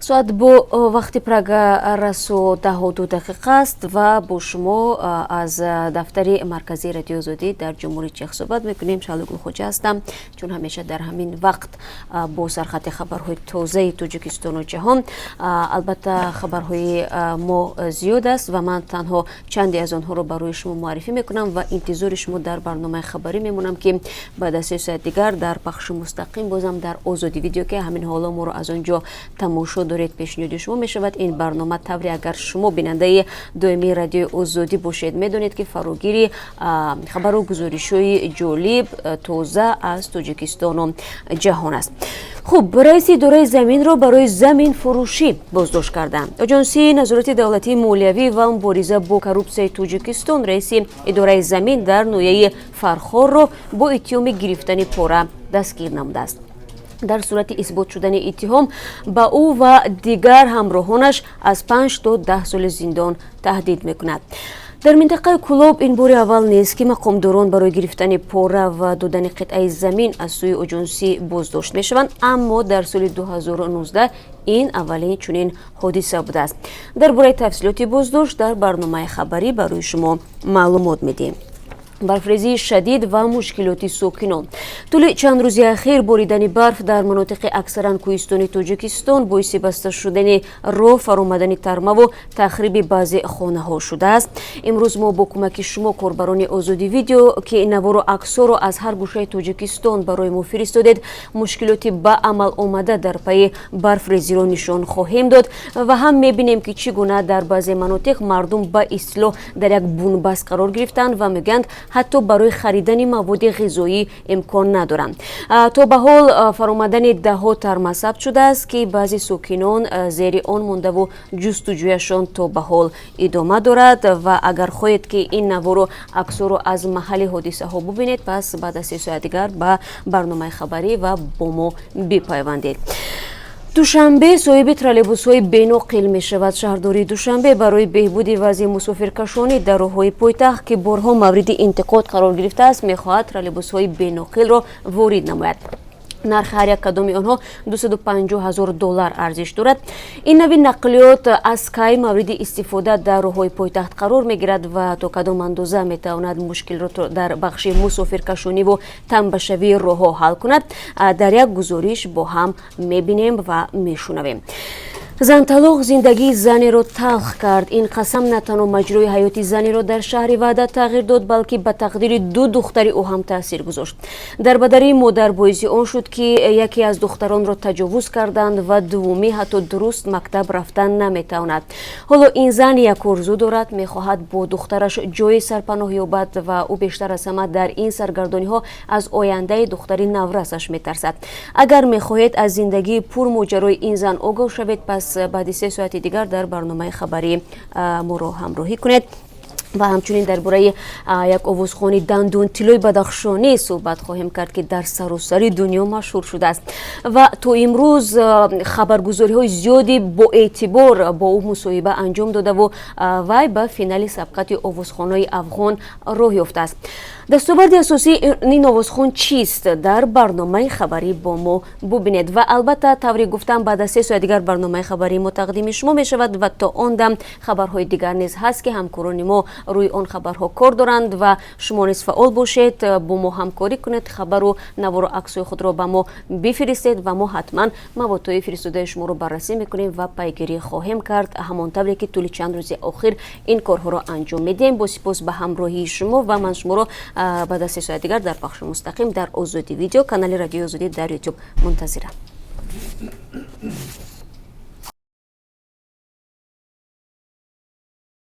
Соат бо вақти Прага расо 10:02 аст ва бо шумо аз дафтари марказии Радиои Озодӣ дар Ҷумҳурии Чех суҳбат мекунем. Шаҳло Гулхоҷа ҳастам. Чун ҳамеша дар ҳамин вақт бо сархати хабарҳои тозаи Тоҷикистону ҷаҳон. Албатта, хабарҳои мо зиёд аст ва ман танҳо чанде аз онҳоро барои шумо муаррифӣ мекунам ва интизори шумо дар барномаи хабарӣ мемонам, ки баъд аз 3 соат дигар дар пахши мустақим бозам дар Озодӣ Видео, ки ҳамин ҳоло моро аз он ҷо тамошо доред, пешниҳоди шумо мешавад. Ин барнома, тавре агар шумо бинандаи доимии Радиои Озодӣ бошед, медонед, ки фарогири хабару гузоришҳои ҷолиб, тоза аз Тоҷикистону ҷаҳон аст. Хуб, раиси идораи заминро барои заминфурӯшӣ боздошт карданд. Оҷонсии назорати давлатии молиявӣ ва мубориза бо коррупсияи Тоҷикистон раиси идораи замин дар ноҳияи Фархорро бо иттиҳоми гирифтани пора дастгир намудааст. Дар сурати исбот шудани иттиҳом ба ӯ ва дигар ҳамроҳонаш аз 5 то 10 соли зиндон таҳдид мекунад. Дар минтақаи Кӯлоб ин бори аввал нест, ки мақомдорон барои гирифтани пора ва додани қитъаи замин аз сӯи оҷонсӣ боздошт мешаванд, аммо дар соли 2019 ин аввалин чунин ҳодиса будааст. Дар бораи тафсилоти боздошт дар барномаи хабарӣ барои шумо маълумот медиҳем. Барфрезии шадид ва мушкилоти сокинон. Тӯли чанд рӯзи ахир боридани барф дар манотиқи аксаран кӯҳистони Тоҷикистон боиси баста шудани роҳ, фаромадани тармаву тахриби баъзе хонаҳо шудааст. Имрӯз мо бо кӯмаки шумо, корбарони Озодӣ Видео, ки навору аксҳоро аз ҳар гӯшаи Тоҷикистон барои мо фиристодед, мушкилоти ба амал омада дар пайи барфрезиро нишон хоҳем дод ва ҳам мебинем, ки чӣ гуна дар баъзе манотиқ мардум ба истилоҳ дар як бунбаст қарор гирифтанд ва мегӯянд, ҳатто барои харидани маводи ғизоӣ имкон надоранд. То ба ҳол фаромадани даҳҳо тарма сабт шудааст, ки баъзе сокинон зери он мондаву ҷустуҷӯяшон то ба ҳол идома дорад. Ва агар хоҳед, ки ин навору аксҳоро аз маҳалли ҳодисаҳо бубинед, пас баъд аз 3 соат дигар ба барномаи хабарӣ ва бо мо бипайвандед. Душанбе соҳиби троллейбусҳои беноқил мешавад. Шаҳрдории Душанбе барои беҳбуди вазъи мусофиркашонӣ дар роҳҳои пойтахт, ки борҳо мавриди интиқод қарор гирифтааст, мехоҳад троллейбусҳои беноқилро ворид намояд. Нархи ҳар як кадоми онҳо 250 ҳазор доллар арзиш дорад. Ин нави нақлиёт аз кай мавриди истифода дар роҳҳои пойтахт қарор мегирад ва то кадом андоза метавонад мушкилро дар бахши мусофиркашониву тамбашавии роҳҳо ҳал кунад, дар як гузориш бо ҳам мебинем ва мешунавем. Занталоқ зиндагии занеро талх кард. Ин қасам на танҳо маҷрои ҳаёти занеро дар шаҳри Ваҳдат тағйир дод, балки ба тақдири ду духтари ӯ ҳам таъсир гузошт. Дарбадарии модар боиси он шуд, ки яке аз духтаронро таҷовуз карданд ва дуввумӣ ҳатто дуруст мактаб рафтан наметавонад. Ҳоло ин зан як орзу дорад: мехоҳад бо духтараш ҷои сарпаноҳ ёбад ва ӯ бештар аз ҳама дар ин саргардониҳо аз ояндаи духтари наврасаш метарсад. Агар мехоҳед аз зиндагии пурмоҷарои ин зан огоҳ шавед, пас баъди 3 соати дигар дар барномаи хабарӣ моро ҳамроҳӣ кунед. Ва ҳамчунин дар бораи як овозхони дандунтилои бадахшонӣ суҳбат хоҳем кард, ки дар саросари дунё машҳур шудааст ва то имрӯз хабаргузориҳои зиёди боэътибор бо ӯ мусоҳиба анҷом додаву вай ба финали сабқати овозхонои афғон роҳ ёфтааст. Дастоварди асосии ин овозхон чист? Дар барномаи хабарӣ бо мо бубинед. Ва албатта, тавре гуфтам, баъд аз 3 соат дигар барномаи хабарии мо тақдими шумо мешавад ва то он дам хабарҳои дигар низ ҳаст, ки ҳамкорони мо рӯи он хабарҳо кор доранд. Ва шумо низ фаъол бошед, бо мо ҳамкорӣ кунед, хабару навору аксҳои худро ба мо бифиристед ва мо ҳатман маводҳои фиристодаи шуморо баррасӣ мекунем ва пайгирӣ хоҳем кард, ҳамон тавре ки тӯли чанд рӯзи охир ин корҳоро анҷом медиҳем. Бо сипос ба ҳамроҳии шумо ва ман шуморо баъд аз 3 соат дигар дар пахши мустақим дар Озодӣ Видео, канали Радиои Озодӣ дар Ютуб мунтазирам.